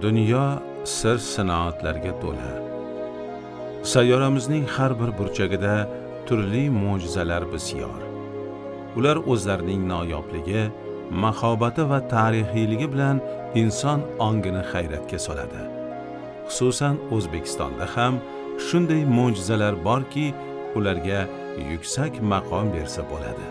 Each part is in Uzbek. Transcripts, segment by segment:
Dunyo sir sinoatlarga to'la. Sayyoramizning har bir burchagida turli mo'jizalar bisyor. Ular o'zlarining noyobligi, mahobati va tarixiyligi bilan inson ongini hayratga soladi. Xususan, O'zbekistonda ham shunday mo'jizalar borki, ularga yuksak maqom bersa bo'ladi.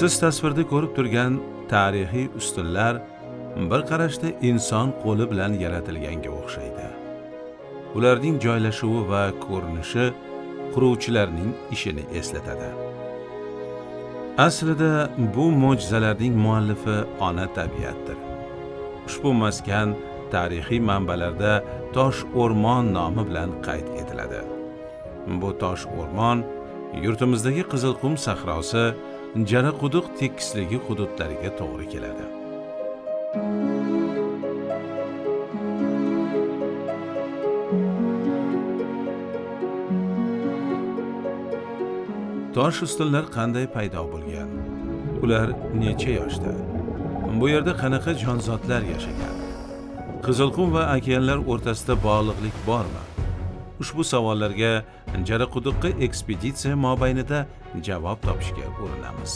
Siz tasvirda ko'rib turgan tarixiy ustunlar bir qarashda inson qo'li bilan yaratilganga o'xshaydi. Ularning joylashuvi va ko'rinishi quruvchilarning ishini eslatadi. Aslida bu mo'jizalarning muallifi ona tabiatdir. Ushbu maskan tarixiy manbalarda Tosh o'rmon nomi bilan qayd etiladi. Bu tosh o'rmon yurtimizdagi Qizilqum sahrosi, Jaraquduq tekisligi hududlariga to'g'ri keladi. Tosh ustunlar qanday paydo bo'lgan? Ular necha yoshda? Bu yerda qanaqa jonzotlar yashagan? Qizilqum va okeanlar o'rtasida bog'liqlik bormi? Ushbu savollarga Jaraquduqqa ekspeditsiya mobaynida javob topishga urinamiz.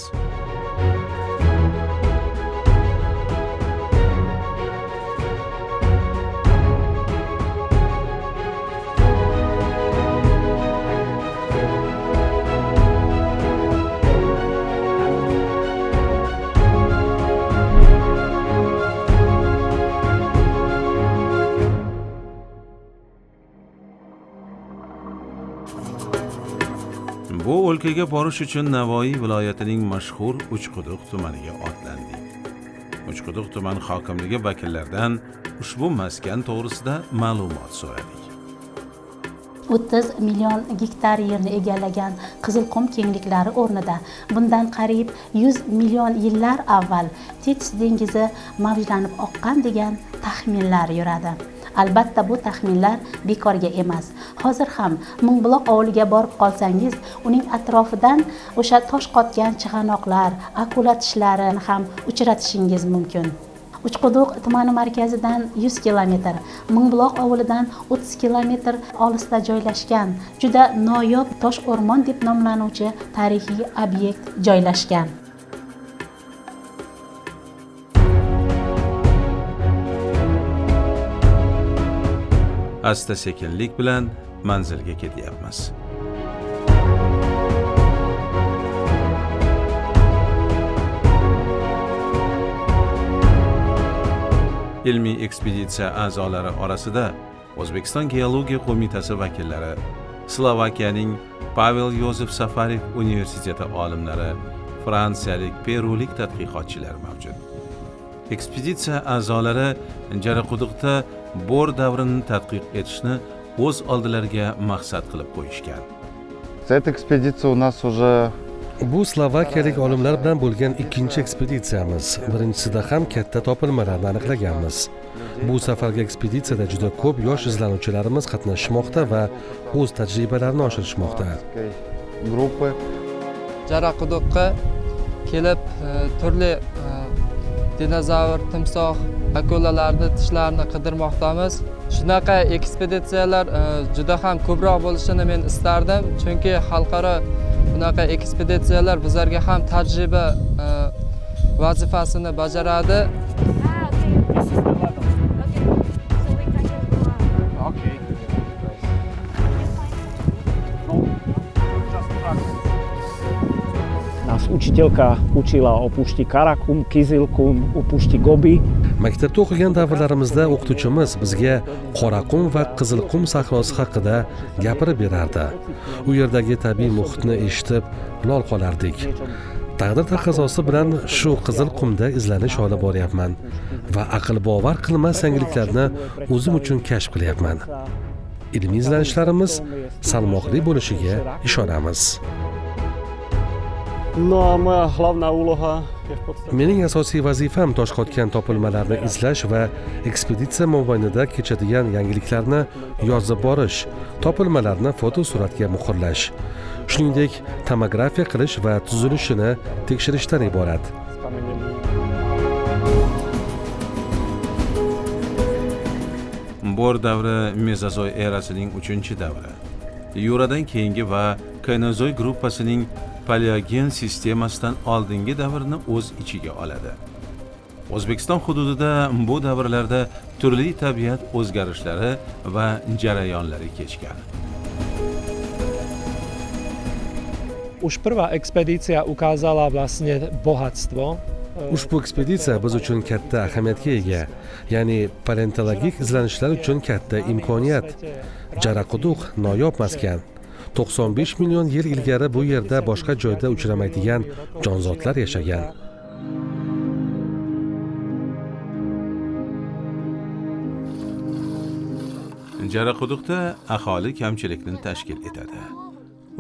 Bu o'lkaga borish uchun Navoiy viloyatining mashhur Uchquduq tumaniga otlandik. Uchquduq tuman hokimligi vakillaridan ushbu maskan to'g'risida ma'lumot so'radik. 30 million gektar yerni egallagan Qizilqum kengliklari o'rnida bundan qariyb 100 million yillar avval Tetis dengizi mavjlanib oqqan degan taxminlar yuradi. Albatta bu taxminlar bekorga emas. Hozir ham Mingbuloq ovuliga borib qolsangiz, uning atrofidan o'sha tosh qotgan chig'anoqlar, akula tishlarini ham uchratishingiz mumkin. Uchquduq tumani markazidan 100 kilometr, Mingbuloq ovulidan 30 kilometr olisda joylashgan juda noyob tosh o'rmon deb nomlanuvchi tarixiy obyekt joylashgan. Asta sekinlik bilan manzilga ketyapmiz. Ilmiy ekspeditsiya a'zolari orasida O'zbekiston Geologiya qo'mitasi vakillari, Slovakiyaning Pavel Yozef Safarik universiteti olimlari, fransiyalik, perulik tadqiqotchilar mavjud. Ekspeditsiya a'zolari Jaraquduqda bor davrini tadqiq etishni o'z oldilariga maqsad qilib qo'yishgan. Эта экспедиция у нас уже Bu slovakiyalik olimlar bilan bo'lgan ikkinchi ekspeditsiyamiz. Birinchisida ham katta topilmalarni aniqlaganmiz. Bu safargi ekspeditsiyada juda ko'p yosh izlanuvchilarimiz qatnashmoqda va o'z tajribalarini oshirishmoqda. Группы. Jaraquduqqa kelib turli dinozavr, timsoh, akulalarni tishlarini qidirmoqdamiz. Shunaqa ekspeditsiyalar juda ham ko'proq bo'lishini men istardim, chunki xalqaro bunaqa ekspeditsiyalar bizlarga ham tajriba vazifasini bajaradi. Nás učiteľka učila o púšti Karakum, Kizilkum, o púšti Gobi. Maktabda o'qigan davrlarimizda o'qituvchimiz bizga Qoraqum va Qizilqum sahrosi haqida gapirib berardi. U yerdagi tabiiy muhitni eshitib lol qolardik. Taqdir taqozosi bilan shu Qizilqumda izlanish olib boryapman va aql bovar qilmas yangiliklarni o'zim uchun kashf qilyapman. Ilmiy izlanishlarimiz salmoqli bo'lishiga ishonamiz. No a moja hlavná úloha je v podstate... Mening asosiy vazifam toshqotgan topilmalarni izlash va ekspeditsiya mobaynida kechadigan yangiliklarni yozib borish, topilmalarni fotosuratga muhrlash, shuningdek tomografiya qilish va tuzilishini tekshirishdan iborat. Bor davri Mezozoy erasining 3-davri. Yuradan keyingi va Kaynozoy gruppasining paleogen sistemasidan oldingi davrni o'z ichiga oladi. O'zbekiston hududida bu davrlarda turli tabiat o'zgarishlari va jarayonlari kechgan. Už prvá expedícia ukázala vlastne bohatstvo. Ushbu ekspeditsiya biz uchun katta ahamiyatga ega, ya'ni paleontologik izlanishlar uchun katta imkoniyat. Jaraquduq noyob maskan. 95 million yil ilgari bu yerda boshqa joyda uchramaydigan jonzotlar yashagan. Jaraquduqda aholi kamchilikni tashkil etadi.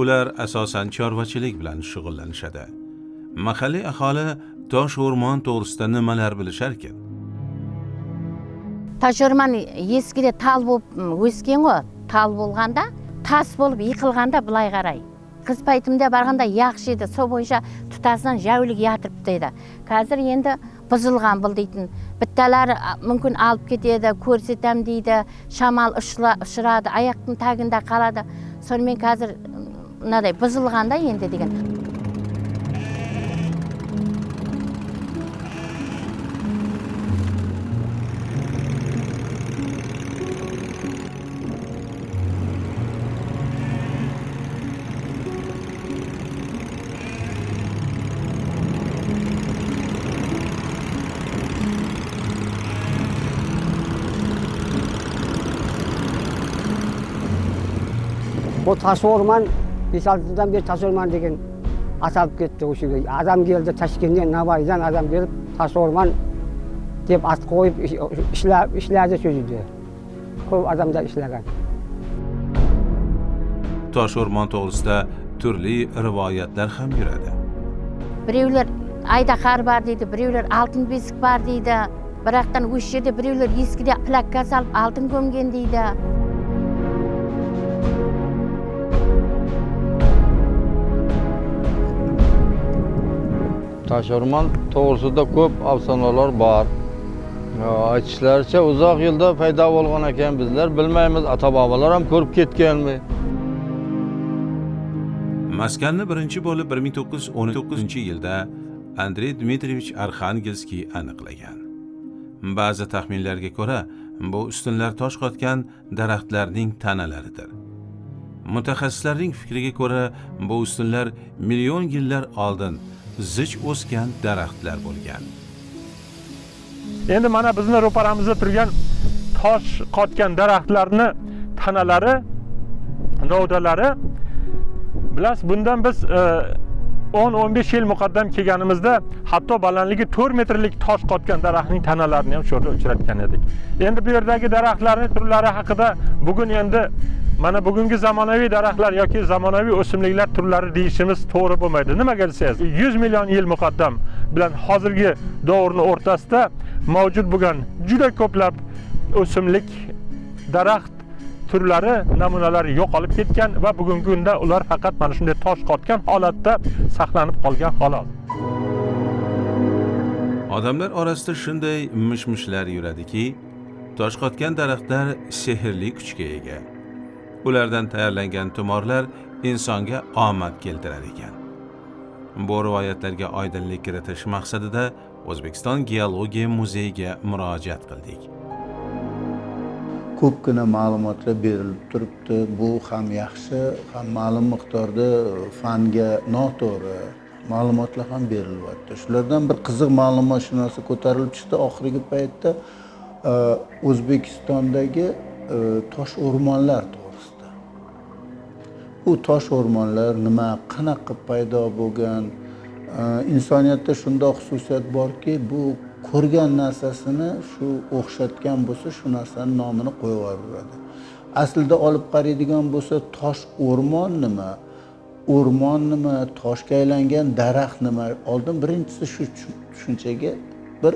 Ular asosan chorvachilik bilan shug'ullanishadi. Mahalliy aholi tosh o'rmon to'g'risida nimalar bilisharkan? Tosh o'rmon eskida tal bo'lib o'sgan ғой, tal bo'lganda, tas болып yiqilganda былай қарай. Қыз paytimda barganda yaxshi edi, сол бойынша тұтасынан жәулік ятырыпты еді. Қазір енді бұзылған бұл дейтін. Бітtalari мүмкін алып кетеді, көрсетем дейді, шамал ұшырады, аяқтың тагында қалады. Сонымен қазір мынадай бұзылғанда енді деген. Bu taş orman, 5-6 yıldan beri taş orman degen atalып кетті осы жерге. Адам келді Ташкенттен, Навайдан адам келіп тас орман деп ат қойып ishladi shu yerda. Ko'p odamlar ishlagan. Tosh o'rmon to'g'risida turli rivoyatlar ham yuradi. Біреулер айдаһар бар дейді, біреулер алтын бесік бар дейді. Бірақтан осы жерде біреулер ескіде плакка салып алтын көмген дейді. Tosh o'rmon to'g'risida ko'p afsonalar bor. Aytishlaricha uzoq yilda paydo bo'lgan ekan, bizlar bilmaymiz, ota-bobolar ham ko'rib ketganmi? Maskanni birinchi bo'lib 1919-yilda Andrey Dmitrievich Arxangelskiy aniqlagan. Ba'zi taxminlarga ko'ra, bu ustunlar tosh qotgan daraxtlarning tanalaridir. Mutaxassislarning fikriga ko'ra, bu ustunlar million yillar oldin zich o'sgan daraxtlar bo'lgan. Endi mana bizni ro'paramizda turgan tosh qotgan daraxtlarni tanalari, novdalari, bilasiz, bundan biz 10-15 yil muqaddam kelganimizda hatto balandligi 4 metrlik tosh qotgan daraxtning tanalarini ham shu yerda uchratgan edik. Endi bu yerdagi daraxtlarning turlari haqida bugun endi mana bugungi zamonaviy daraxtlar yoki zamonaviy o'simliklar turlari deyishimiz to'g'ri bo'lmaydi. Nimaga desangiz, 100 million yil muqaddam bilan hozirgi davrning o'rtasida mavjud bo'lgan juda ko'plab o'simlik, daraxt turlari, namunalari yo'qolib ketgan va bugungi kunda ular faqat mana shunday tosh qotgan holatda saqlanib qolgan xolos. Odamlar orasida shunday mish-mishlar yuradiki, tosh qotgan daraxtlar sehrli kuchga ega. Ulardan tayyorlangan tumorlar insonga omad keltirar ekan. Bu rivoyatlarga oydinlik kiritish maqsadida O'zbekiston geologiya muzeyiga murojaat qildik. Ko'pgina ma'lumotlar berilib turibdi. Bu ham yaxshi, ham ma'lum miqdorda fanga noto'g'ri ma'lumotlar ham berilyapti. Shulardan bir qiziq ma'lumot shu narsa ko'tarilib chiqdi oxirgi paytda O'zbekistondagi tosh o'rmonlar to'g'risida. Bu tosh o'rmonlar nima, qanaqa paydo bo'lgan? Insoniyatda shunday xususiyat borki, bu ko'rgan narsasini shu o'xshatgan bo'lsa, shu narsani nomini qo'yib yuboradi. Aslida olib qaraydigan bo'lsa, tosh o'rmon nima? O'rmon nima, toshga aylangan daraxt nima? Oldin birinchisi shu tushunchaga bir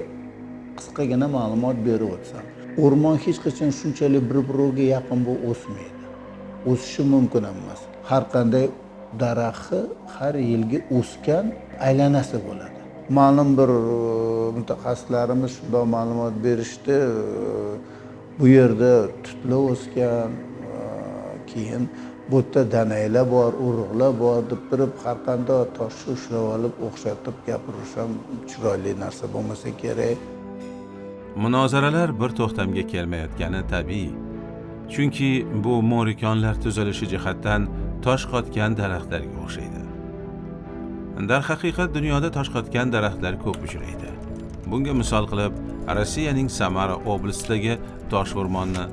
qisqagina ma'lumot berib o'tsam. O'rmon hech qachon shunchalik bir-biriga yaqin bo'lib o'smaydi. O'sishi mumkin emas. Har qanday daraxti har yilgi o'sgan aylanasi bo'ladi. Ma'lum bir mutaxassislarimiz shundoq ma'lumot berishdi. Bu yerda tutlar o'sgan, keyin bu yerda danaylar bor, urug'lar bor deb turib har qanday toshni ushlab olib o'xshatib gapirish ham chiroyli narsa bo'lmasa kerak. Munozaralar bir to'xtamga kelmayotgani tabiiy. Chunki bu mo'rikonlar tuzilishi jihatdan tosh qotgan daraxtlarga o'xshaydi. Darhaqiqat dunyoda tosh qotgan daraxtlar ko'p uchraydi. Bunga misol qilib Rossiyaning Samara oblastidagi tosh o'rmonni,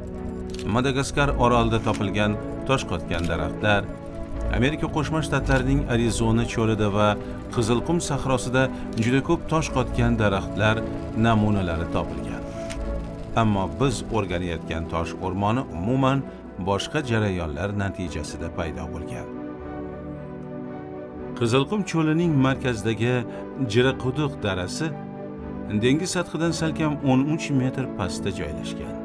Madagaskar orolida topilgan tosh qotgan daraxtlar, Amerika Qo'shma Shtatlarining Arizona cho'lida va Qizilqum sahrosida juda ko'p tosh qotgan daraxtlar namunalari topilgan. Ammo biz o'rganayotgan tosh o'rmoni umuman boshqa jarayonlar natijasida paydo bo'lgan. Qizilqum cho'lining markazidagi Jiriquduq darasi dengiz sathidan salkam 13 metr pastda joylashgan.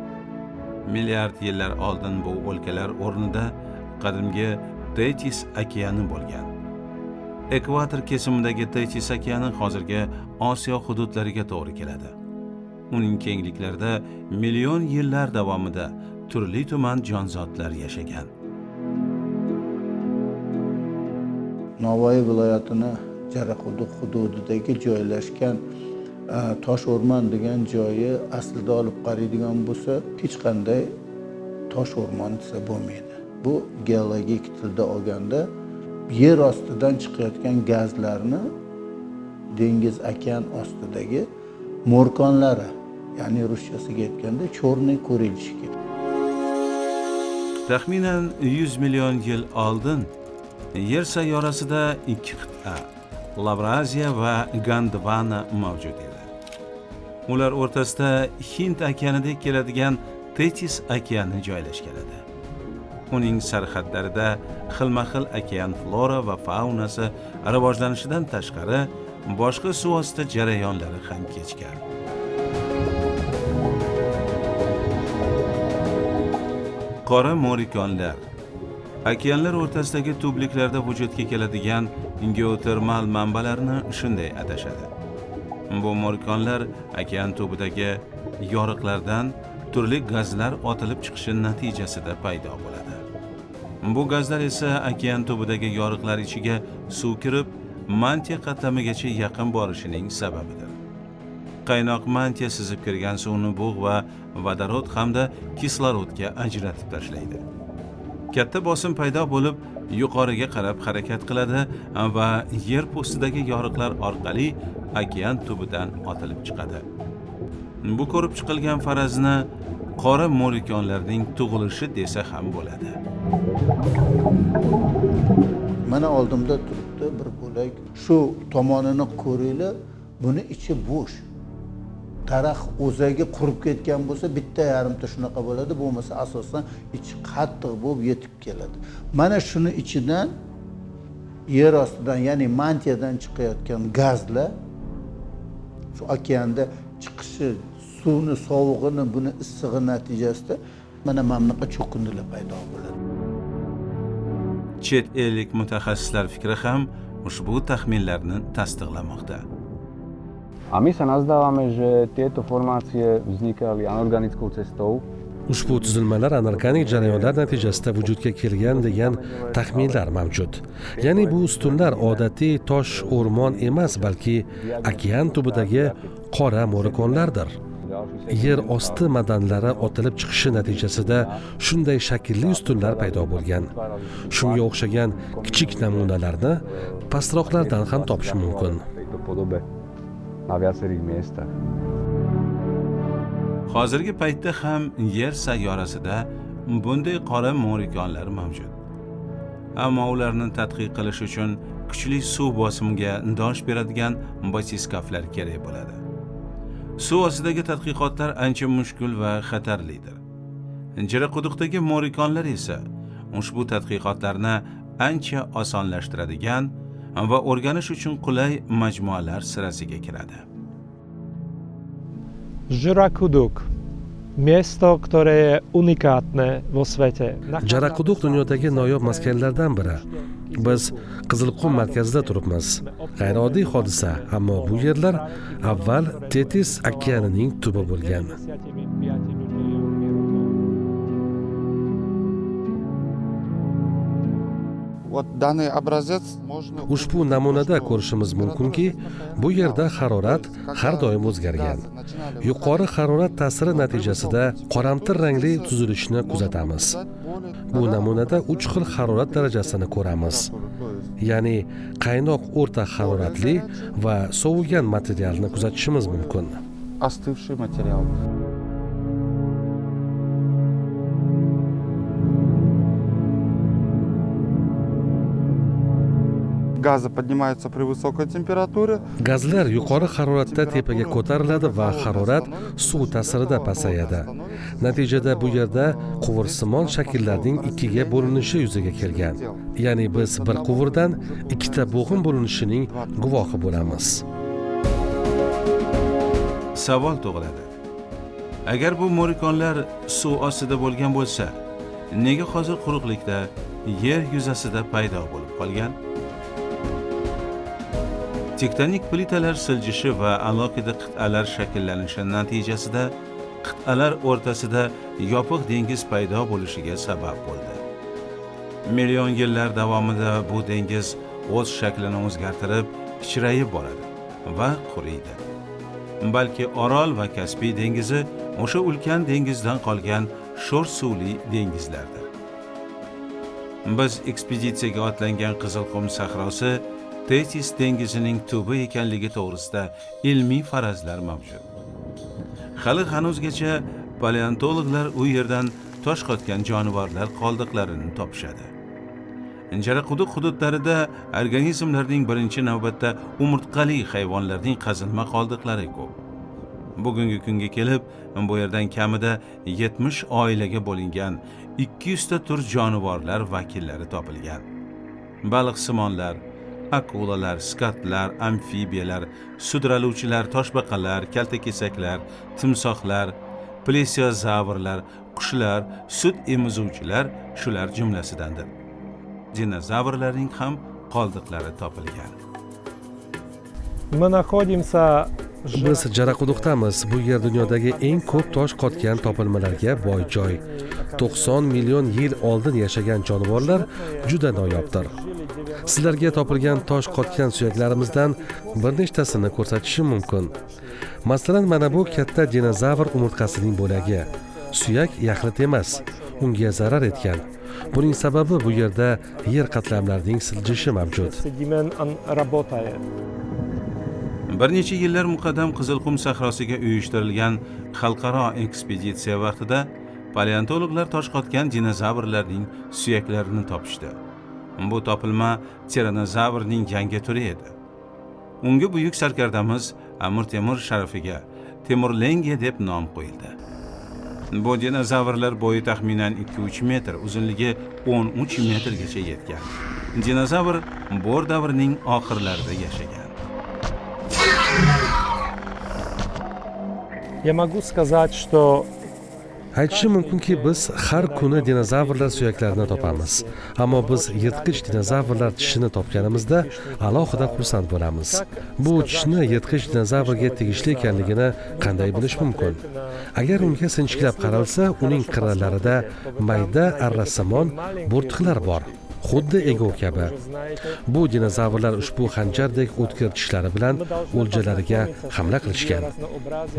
Milliard yillar oldin bu o'lkalar o'rnida qadimgi Tetis okeani bo'lgan. Ekvator kesimidagi Tetis okeani hozirgi Osiyo hududlariga to'g'ri keladi. Uning kengliklarida million yillar davomida turli tuman jonzotlar yashagan. Navoiy viloyatini Jaraquduq hududidagi joylashgan tosh o'rmon degan joyi aslida olib qaraydigan bo'lsa, hech qanday tosh o'rmon desa bo'lmaydi. Bu geologik tilda olganda yer ostidan chiqayotgan gazlarni dengiz okean ostidagi mo'rkonlari, ya'ni ruschasiga aytganda черные курильщики. Taxminan 100 million yil oldin Yer sayyorasida ikki qit'a, Lavraziya va Gondvana mavjud edi. Ular o'rtasida Hind okeanidek keladigan Tetis okeani joylashgan edi. Uning sarhadlarida xilma-xil okean flora va faunasi rivojlanishidan tashqari boshqa suv osti jarayonlari ham kechgan. Qora mo'rikonlar okeanlar o'rtasidagi tubliklarda vujudga keladigan geotermal manbalarni shunday atashadi. Bu mo'rikonlar okean tubidagi yoriqlardan turli gazlar otilib chiqishi natijasida paydo bo'ladi. Bu gazlar esa okean tubidagi yoriqlar ichiga suv kirib, mantiya qatlamigacha yaqin borishining sababidir. Qaynoq mantiya sizib kirgan suvni bug' va vodorod hamda kislorodga ajratib tashlaydi. Katta bosim paydo bo'lib, yuqoriga qarab harakat qiladi va yer po'stidagi yoriqlar orqali okean tubidan otilib chiqadi. Bu ko'rib chiqilgan farazni qora mo'rikonlarning tug'ilishi desa ham bo'ladi. Mana oldimda turibdi bir bo'lak. Shu tomonini ko'ringlar, buni ichi bo'sh. Daraxt o'zagi qurib ketgan bo'lsa, bitta yarimta shunaqa bo'ladi, bo'lmasa asosan ichi qattiq bo'lib yetib keladi. Mana shuni ichidan yer ostidan, ya'ni mantiyadan chiqayotgan gazlar shu okeanda chiqishi, suvni sovug'ini, buni issig'i natijasida mana bunaqa cho'kindilar paydo bo'ladi. Chet ellik mutaxassislar fikri ham ushbu taxminlarni tasdiqlamoqda. A my sa nazdávame, že tieto formácie vznikali anorganickou cestou. Ushbu tuzilmalar anorganik jarayonlar natijasida vujudga kelgan degan taxminlar mavjud. Ya'ni bu ustunlar odatiy tosh o'rmon emas, balki okean tubidagi qora mo'rikonlardir. Yer osti madanlari otilib chiqishi natijasida shunday shaklli ustunlar paydo bo'lgan. Shunga o'xshagan kichik namunalarni pastroqlardan ham topish mumkin. Na viacerých miestach. Hozirgi paytda ham yer sayyorasida bunday qora mo'rikonlar mavjud. Ammo ularni tadqiq qilish uchun kuchli suv bosimiga dosh beradigan batiskaflar kerak bo'ladi. Suv ostidagi tadqiqotlar ancha mushkul va xatarlidir. Jiriquduqdagi mo'rikonlar esa ushbu tadqiqotlarni ancha osonlashtiradigan va o'rganish uchun qulay majmualar sirasiga kiradi. Жиракудук. Miesto, ktoré je unikátne vo svete. Jaraquduq dunyodagi noyob maskanlardan biri. Biz Qizilqum markazida turibmiz. G'ayrioddiy hodisa, ammo bu yerlar avval Tetis okeanining tubi bo'lgan. Ushbu namunada ko'rishimiz mumkinki, bu yerda harorat har doim o'zgargan. Yuqori harorat ta'siri natijasida qoramtir rangli tuzilishni kuzatamiz. Bu namunada 3 xil harorat darajasini ko'ramiz. Ya'ni qaynoq, o'rta haroratli va sovigan materialni kuzatishimiz mumkin. Остывший материал. Газы поднимаются при высокой температуре. Gazlar yuqori haroratda tepaga ko'tariladi va harorat suv ta'sirida pasayadi. Natijada bu yerda quvursimon shakllarning ikkiga bo'linishi yuzaga kelgan. Ya'ni biz bir quvurdan ikkita bo'g'im bo'linishining guvohi bo'lamiz. Savol tug'iladi. Agar bu morikonlar suv ostida bo'lgan bo'lsa, nega hozir quruqlikda yer yuzasida paydo bo'lib qolgan? Tektonik plitalar siljishi va alohida qit'alar shakllanishi natijasida qit'alar o'rtasida yopiq dengiz paydo bo'lishiga sabab bo'ldi. Million yillar davomida bu dengiz o'z shaklini o'zgartirib, kichrayib boradi va quriydi. Balki Orol va Kaspiy dengizi o'sha ulkan dengizdan qolgan sho'r suvli dengizlardir. Biz ekspeditsiyaga otlangan Qizilqum sahrosi Tetis dengizining tubi ekanligi to'g'risida ilmiy farazlar mavjud. Hali hanuzgacha paleontologlar u yerdan tosh qotgan jonivorlar qoldiqlarini topishadi. Jaraquduq hududlarida organizmlarning birinchi navbatda umurtqali hayvonlarning qazilma qoldiqlari ko'p. Bugungi kunga kelib bu yerdan kamida 70 oilaga bo'lingan 200 ta tur jonivorlar vakillari topilgan. Baliqsimonlar, akulalar, skatlar, amfibiyalar, sudraluvchilar, toshbaqalar, kaltakesaklar, timsohlar, plesiozavrlar, qushlar, sut emizuvchilar shular jumlasidandir. Dinozavrlarning ham qoldiqlari topilgan. Мы находимся Biz Jaraquduqdamiz. Bu yer dunyodagi eng ko'p tosh qotgan topilmalarga boy joy. 90 million yil oldin yashagan jonivorlar juda noyobdir. Sizlarga topilgan tosh qotgan suyaklarimizdan bir nechtasini ko'rsatishim mumkin. Masalan, mana bu katta dinozavr umurtqasining bo'lagi. Suyak yaxlit emas, unga zarar etgan. Buning sababi bu yerda yer qatlamlarining siljishi mavjud. Bir necha yillar muqaddam Qizilqum sahrosiga uyushtirilgan xalqaro ekspeditsiya vaqtida paleontologlar tosh qotgan dinozavrlarning suyaklarini topishdi. Bu topilma tiranozavrning yangi turi edi. Unga buyuk sarkardamiz Amir Temur sharafiga Temurlenga deb nom qo'yildi. Bu dinozavrlar bo'yi taxminan 2-3 metr, uzunligi 13 metrgacha yetgan. Dinozavr Bor davrining oxirlarida yashagan. Я могу сказать, что Aytishim mumkinki, biz har kuni dinozavrlar suyaklarini topamiz. Ammo biz yirtqich dinozavrlar tishini topganimizda alohida xursand bo'lamiz. Bu tishni yirtqich dinozavrga tegishli ekanligini qanday bilish mumkin? Agar unga sinchiklab qaralsa, uning qirralarida mayda arrasimon bo'rtiqlar bor. Xuddi ego kabi. Bu dinozavrlar ushbu xanjardek o'tkir tishlari bilan o'ljalariga hamla qilishgan.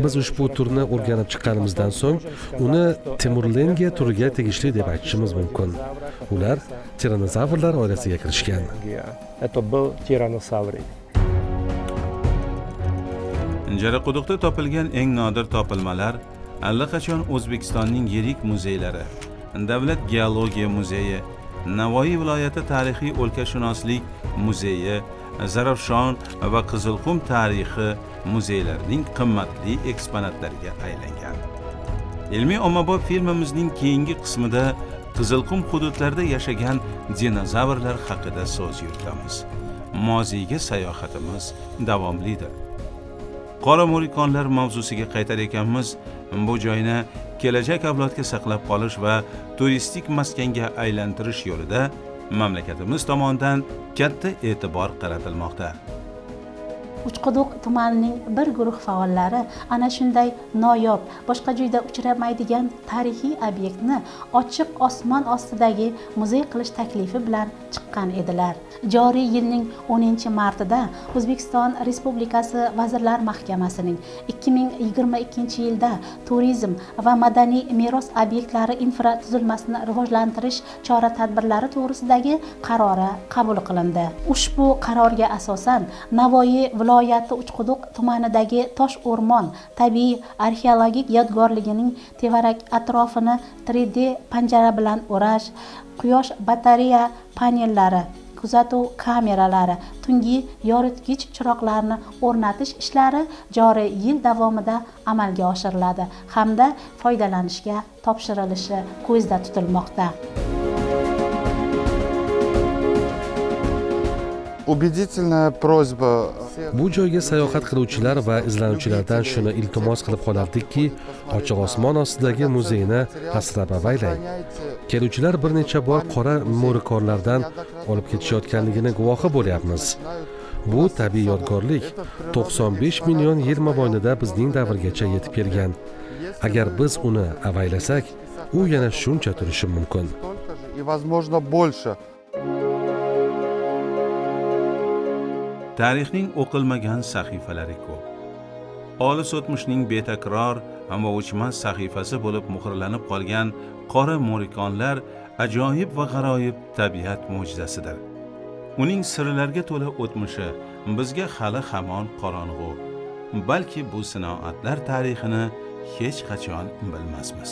Biz ushbu turni o'rganib chiqqanimizdan so'ng uni Temurlenga turiga tegishli deb aytishimiz mumkin. Ular tiranozavrlar oilasiga kirishgan. Это был тиранозавр. Jaraquduqda topilgan eng nodir topilmalar allaqachon O'zbekistonning yirik muzeylari, Davlat geologiya muzeyi, Navoiy viloyati tarixiy o'lkashunoslik muzeyi, Zarafshon va Qizilqum tarixi muzeylarining qimmatli eksponatlariga aylangan. Ilmiy ommabop filmimizning keyingi qismida Qizilqum hududlarida yashagan dinozavrlar haqida so'z yuritamiz. Moziyga sayohatimiz davomlidir. Qora mo'rikonlar mavzusiga qaytar ekanmiz, bu joyni kelajak avlodga saqlab qolish va turistik maskanga aylantirish yo'lida mamlakatimiz tomonidan katta e'tibor qaratilmoqda. Uchquduq tumanining bir guruh faollari ana shunday noyob, boshqa joyda uchramaydigan tarixiy obyektni ochiq osmon ostidagi muzey qilish taklifi bilan chiqqan edilar. Joriy yilning 10-martida O'zbekiston Respublikasi Vazirlar Mahkamasining 2022-yilda turizm va madaniy meros obyektlari infratuzilmasini rivojlantirish chora-tadbirlari to'g'risidagi qarori qabul qilindi. Ushbu qarorga asosan Navoiy viloyati Uchquduq tumanidagi Tosh o'rmon tabiiy arxeologik yodgorligining tevarak atrofini 3D panjara bilan o'rash, quyosh batareya panellari, kuzatuv kameralari, tungi yoritgich chiroqlarni o'rnatish ishlari joriy yil davomida amalga oshiriladi hamda foydalanishga topshirilishi ko'zda tutilmoqda. Убедительная просьба. Bu joyga sayohat qiluvchilar va izlanuvchilardan shuni iltimos qilib qolardikki, ochiq osmon ostidagi muzeyni asrab avaylang. Keluvchilar bir necha bor qora mo'rikorlardan olib ketishayotganligini guvohi bo'lyapmiz. Bu tabiiy yodgorlik 95 million yil mobaynida bizning davrgacha yetib kelgan. Agar biz uni avaylasak, u yana shuncha turishi mumkin. И возможно больше. Tarixning o'qilmagan sahifalari ko'p. Olis o'tmishning betakror ammo o'chmas sahifasi bo'lib muhrlanib qolgan qora mo'rikonlar ajoyib va g'aroyib tabiat mo'jizasidir. Uning sirlarga to'la o'tmishi bizga hali hamon qorong'u. Balki bu sinoatlar tarixini hech qachon bilmasmiz.